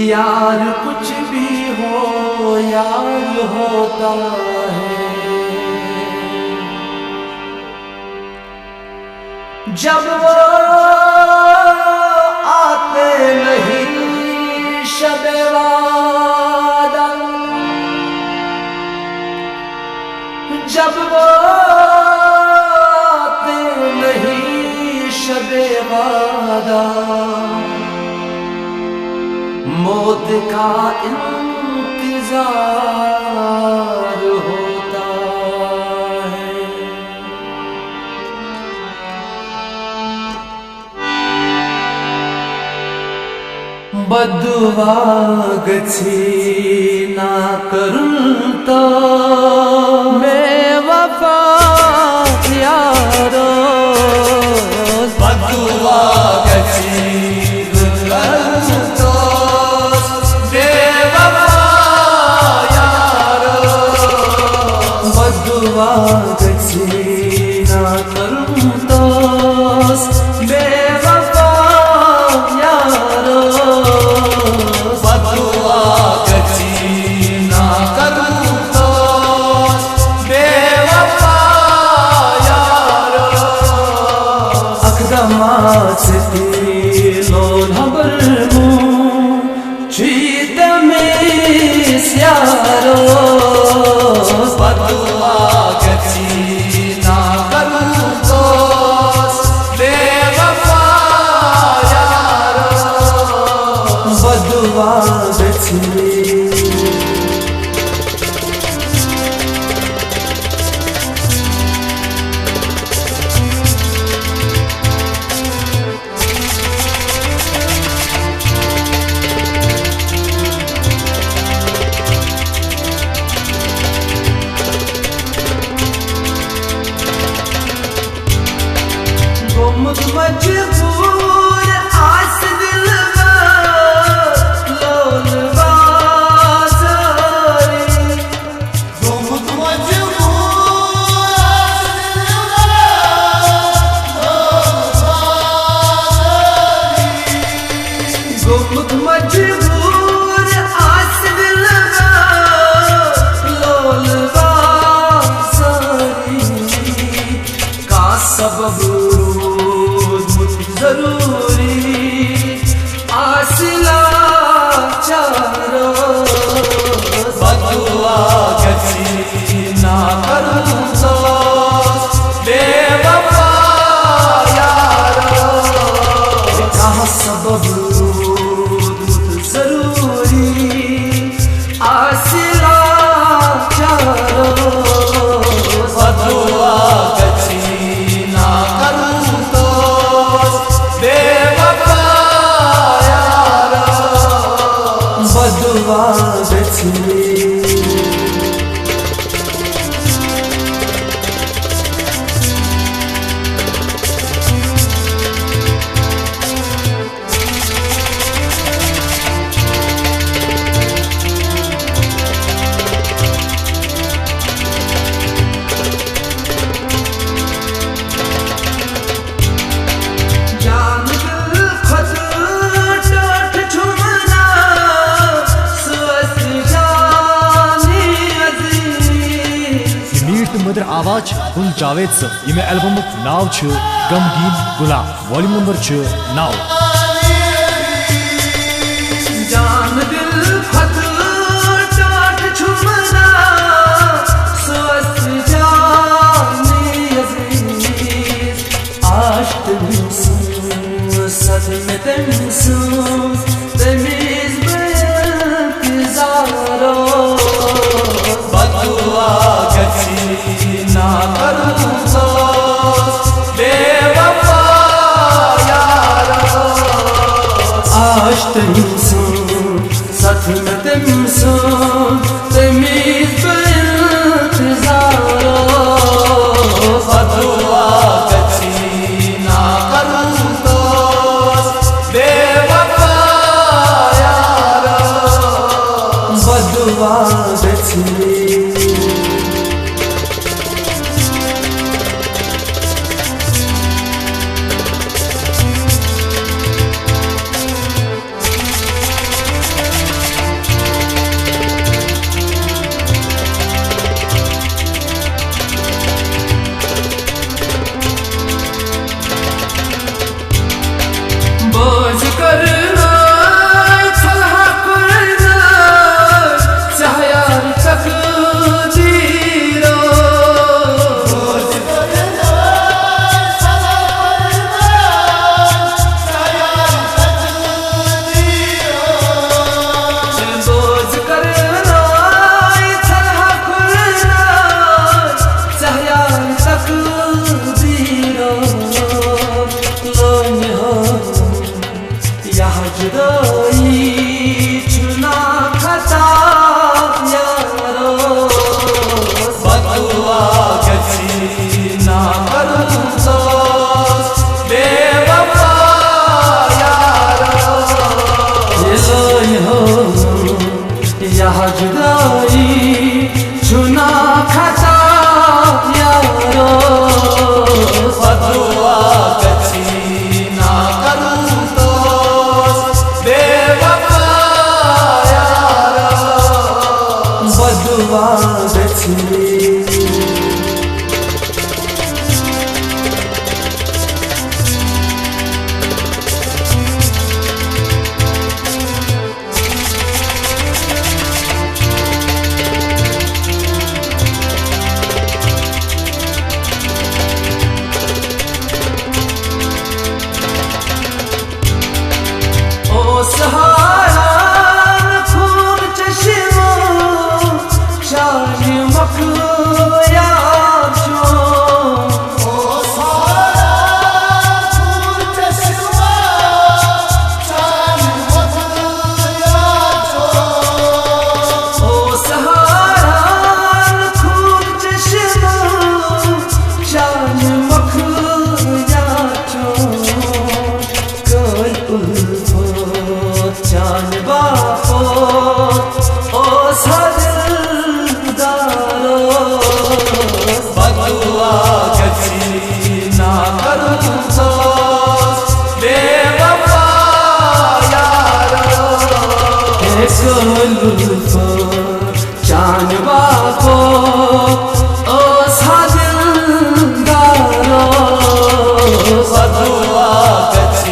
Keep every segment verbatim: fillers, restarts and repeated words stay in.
यार कुछ भी हो, यार होता है। जब वो आते नहीं शबे वादा, जब वो आते नहीं शबे वादा, मौत का इंतजार होता है। بدوا گژھی نا کرن تو، بے وفا یارو۔ بدوا گژھی نا کرن تو، بے وفا یارو۔ بدوا گژھی نا کرن تو، بے وفا یارو۔ بدوا گژھی نا کرن تو، بے وفا یارو۔ اقدامات سے تیرے لون ہبر مو چیت میں سیارو۔ بدوا گژھی نا کرن تو، بے وفا یارو۔ بدوا گژھی۔ گوٚمُت مجبوٗر آسہِ دِلبر لولہٕ بازارِ۔ گوٚمُت مجبوٗر آسہِ دِلبر لولہٕ بازارِ۔ گوٚمُت مجبوٗر آسہِ دِلبر لولہٕ بازارِ۔ کانٛہہ سبب روٗدمُت ضروٗری آسہِ لاچارو۔ بدوا گژھی نا کرن تو، بے وفا یارو۔ کانٛہہ سبب روٗدمُت ضروٗری آسہِ لاچارو۔ بدوا گژھی نا کرن تو، بے وفا یارو۔ بدوا گژھی۔ جان دل کھۄتہٕ ٹاٹھ چھُ وَنان، سُہ ٲسۍ جان عزیز۔ یہِ میٖٹھ تہٕ مٔدٕر آواز چھِ گُل جاوید صٲب، ییٚمہِ البمُک ناو چھُ غمگیٖن غلام، والیوم نمبر چھُ نَو۔ جان دل کھۄتہٕ ٹاٹھ چھُ وَنان، سُہ ٲسۍ جان عزیز۔ آش تٔمۍ سٕنٛز، سَتھ مےٚ تٔمۍ سٕنٛز، تٔمِس بہٕ اِنتظارو۔ بدوا گژھی نا کرن تو، بے وفا یارو۔ آش تٔمۍ سٕنٛز، سَتھ مےٚ تٔمۍ سٕنٛز، تٔمِس بہٕ اِنتظارو۔ بدوا گژھی نا کرن تو، بے وفا یارو۔ بدوا گژھی۔ تقدیرو لونہِ ہو۔ یہ جدٲیی چھُنا خطا یارو۔ بددعا گژھِ نا کرُن دوست بے وفا یارو۔ یہ لونہِ ہو۔ یہ جدٲیی چھُنا خطا یارو۔ بددعا گژھِ نا کرُن دوست بے وفا یارو۔ بددعا گژھِ۔ اوس حیران خوب چشمو چانہِ مۄکھٕ یار چون۔ اوس حیران خوب چشمو چانہِ مۄکھٕ یار چون۔ اوس حیران خوب چشمو چانہِ مۄکھٕ یار چون۔ کٔر الفت چانہِ باپتھ اوس حظ دارو۔ بددعا گژھِ نا کرُن دوست بے وفا یارو۔ ہے کٔر الفت چانہِ باپتھ اوس حظ دارو۔ بددعا گژھِ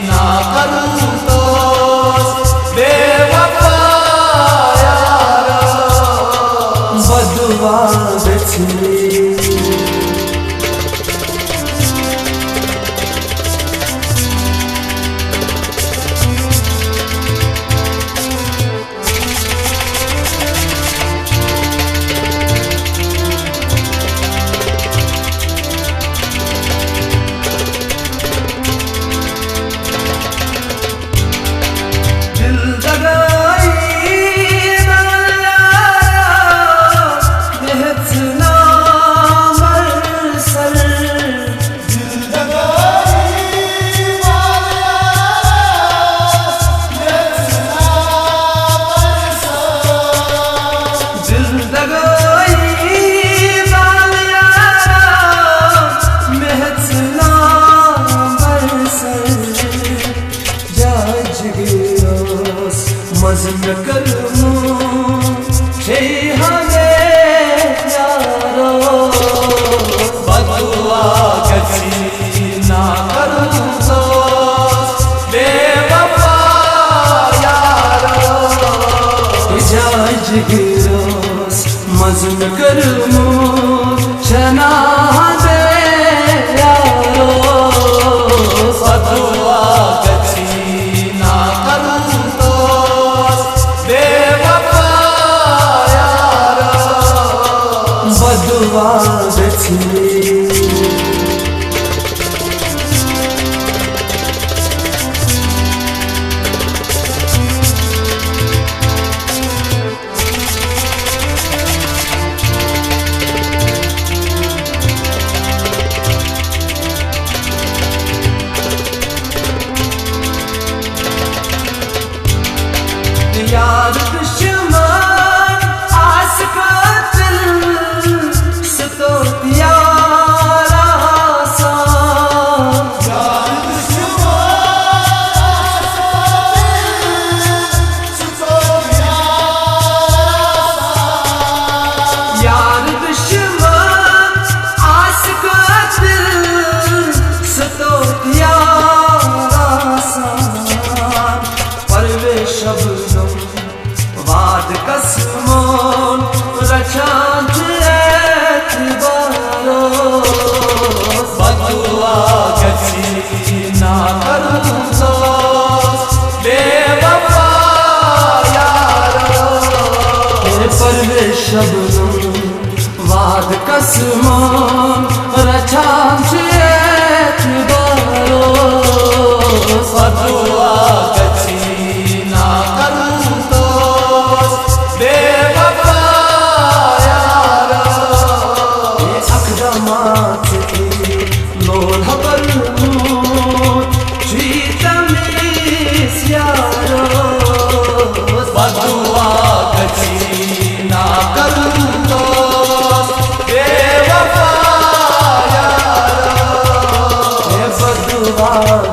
نا کرُن دوست بے وفا یارو۔ بددعا گژھِ۔ دل دگائی دل یارا، بہت نام سر۔ دل دگائی دل دگائی دل یارا، مےٚ ہیٚژ نا برسر۔ جاے جگرس منٛز مےٚ کٔرمٕژ چھے ہمے یارو۔ بددعا گژھِ نا کرُن دوست بے وفا یارو۔ جاے جگرس منٛز مےٚ کٔرمٕژ چھنا ہمے یارو۔ بددعا گژھِ نا کرُن دوست بے وفا یارو۔ بددعا گژھِ۔ یار دشمن آسہِ قاتل، سُہ توٚت یار All